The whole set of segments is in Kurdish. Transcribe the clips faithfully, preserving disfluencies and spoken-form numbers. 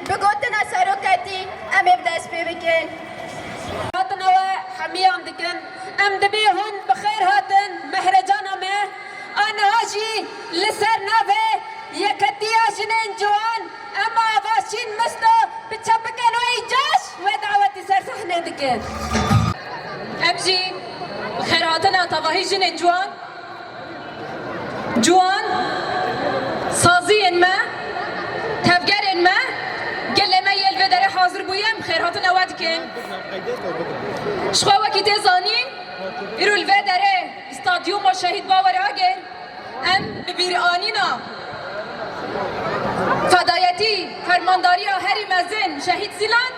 Bi gotina seroketî em ê bi dest pê bikin. Hatina we hemiyan dikin. Em dibê hûn bi xêr hatin mehrecana me. A niha jî li ser navê Yeketiya Jinên Ciwan, em Avaşîn Misto bi çepikên wê caş we dawetî ser sehnê dikin. Em jî bi xêrhatina tevahî jinên ciwan, ciwan, saziyên me, tevgerên me, gelê me yê li vê derê hazir bûye, em xêrhatina we dikin. Ji xwe wekî tê zanîn, îro li vê derê Stadyuma Şehîd Bawer Agir, em bi bîranîna fedayetî fermandariya herî mezin Şehîd Zîlan,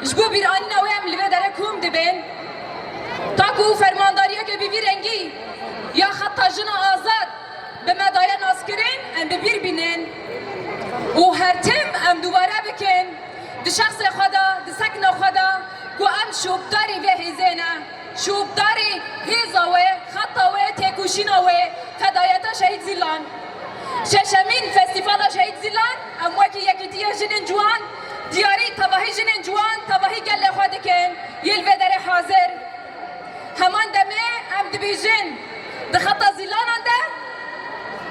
ji bo bîranîna wê em li vê derê kom dibin. Ta ku fermandariyeke bi vî rengî ya xeta jina azad bi me daye naskirin, em bi bîr bînin. Û her tim em dubare bikin, di şexsê xwe de, di sekna xwe de, ku em şopdarî vê hêzê ne. Şopdarî hêza wê, xeta wê, têkoşîna wê, fedayeta Şehîd Zîlan. Şeşemîn Festîvala Şehîd Zîlan, em wekî Yekîtiya Jinên Ciwan, diyarî tevahî jinên ciwan, tevahî gelê xwe dikin, yê li vê derê hazir. Heman demê em dibêjin, di xeta Zîlanan de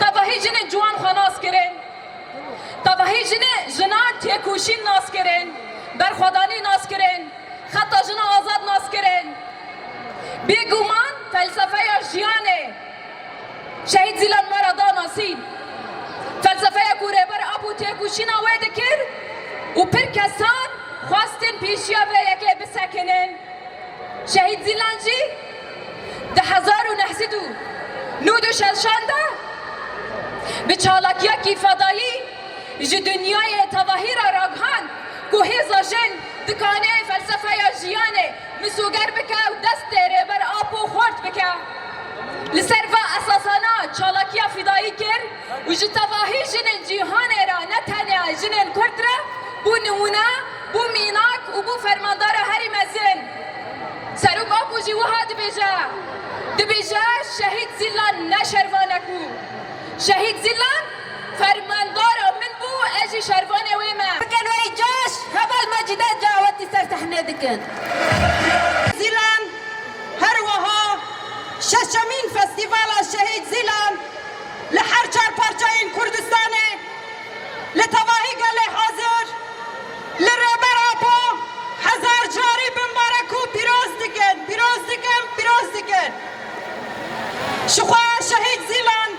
tevahî jinên ciwan xwe nas kirin. Tevahî jinê, jinan têkoşîn nas kirin, berxwedanî nas kirin. Xeta jina azad nas kirin. Bêguman felsefeya jiyanê Şehîd Zîlan me re da nasîn. Felsefeya ku Rêber Apo têkoşîna wê dikir û pir kesan xwestin pêşiya vê yekê bisekinin. Şehîd Zîlan jî di hezar û neh sed û nod û şeşan de bi çalakiyekî fedayî ji dinyayê tevahî re ragihand ku hêza jin dikane felsefeya jiyanê misoger bike û destê Rêber Apo xurt bike. Li ser va esasana çalakiya fidayî kir û ji tevahî jinên cîhanê re, ne tenê jinên Kurd re, bû nimûne, bû mînak û bû fermandara herî mezin. Serok Apo jî wiha dibêje, dibêje, Şehîd Zîlan ne şervanek bû. Şehîd Zîlan fermandara min bû, ez jî şervanê wê me. Bikin wê caş, heval Mecîde dawetî ser sehnê dikin. Zîlan, her wiha şeşemîn Festîvala Şehîd Zîlan li her çar parçeyên Kurdistanê, li tevahî gelê hazir, li Rêber Apo hezar carî bi mbarek û pîroz dikin, pîroz dikin, pîroz dikin. Ji xwe Şehîd Zîlan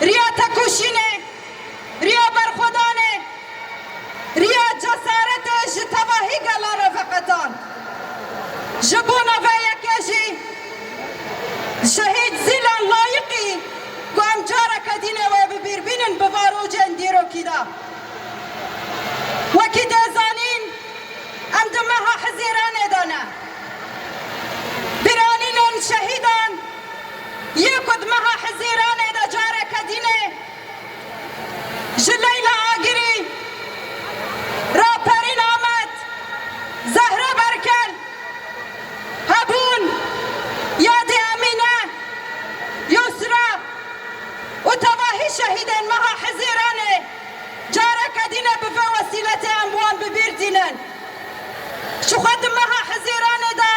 riya tekoşînê, riya berxwedanê, riya cesaretê ji tevahî gela re veqetand. Ji bona vê yekê jî Şehîd Zîlan layiqî ku em careke dîne wê bi bîr bînin bi va rojên dîrokî de. Wekî tê zanîn, em di meha Hizîranê de ne. Bîranînên şehîdan yê ku di meha Hizîranê de careke dîne ji Leyla Agirî, Raperîn Amed, Zehra Berkel hebûn, Yadê Emîne, Yusra û tevahî şehîdên meha Hizîranê careke dîne bi vê wesîletê em wan bi bîr tînin. Ji xwe di meha Hizîranê de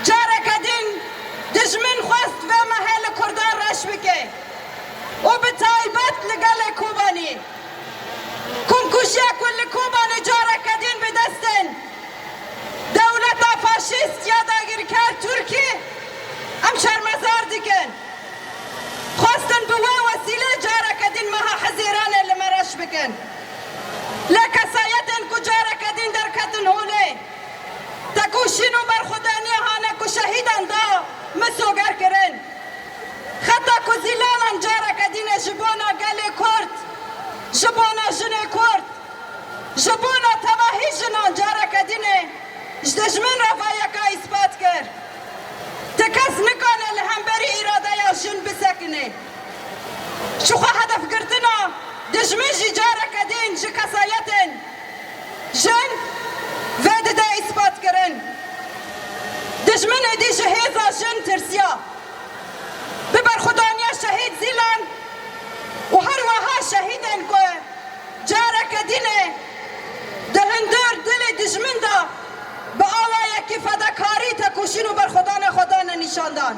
careke din dijmin xwest vê mehê li Kurdan reş bike û bi taybet li gelê Kobanî. Komkujiya ku li Kobanê careke din bi destên dewleta faşîst ya dagirker Tirkî em şermezar dikin. Xwestin bi wê wesîlê careke din meha Hizîranê li me reş bikin. Lê kesayetên ku careke din derketin holê, tekoşîn û berxwedaniya hane ku şehîdan da misoger kirin. Xeta ku Zîlanan careke dîne ji bona gelê Kurd, ji bona jinê Kurd, ji bona tevahî jinan careke dîne ji dijmin re vayeka îspat kir. Ti kes nikane li hemberî îradeya jin bisekine. Ji xwe hedefgirtina dijmin jî careke din ji kesayetên jin vedide îspat kirin. Dijmin êdî ji hêza jin tirsiya. Bi berxwedaniya şehîd Zîlan û her wiha şehîdên ku careke dîne Dijmin de bi awayekî fedakarî tekoşîn û berxwedanê xwe dane nîşandan.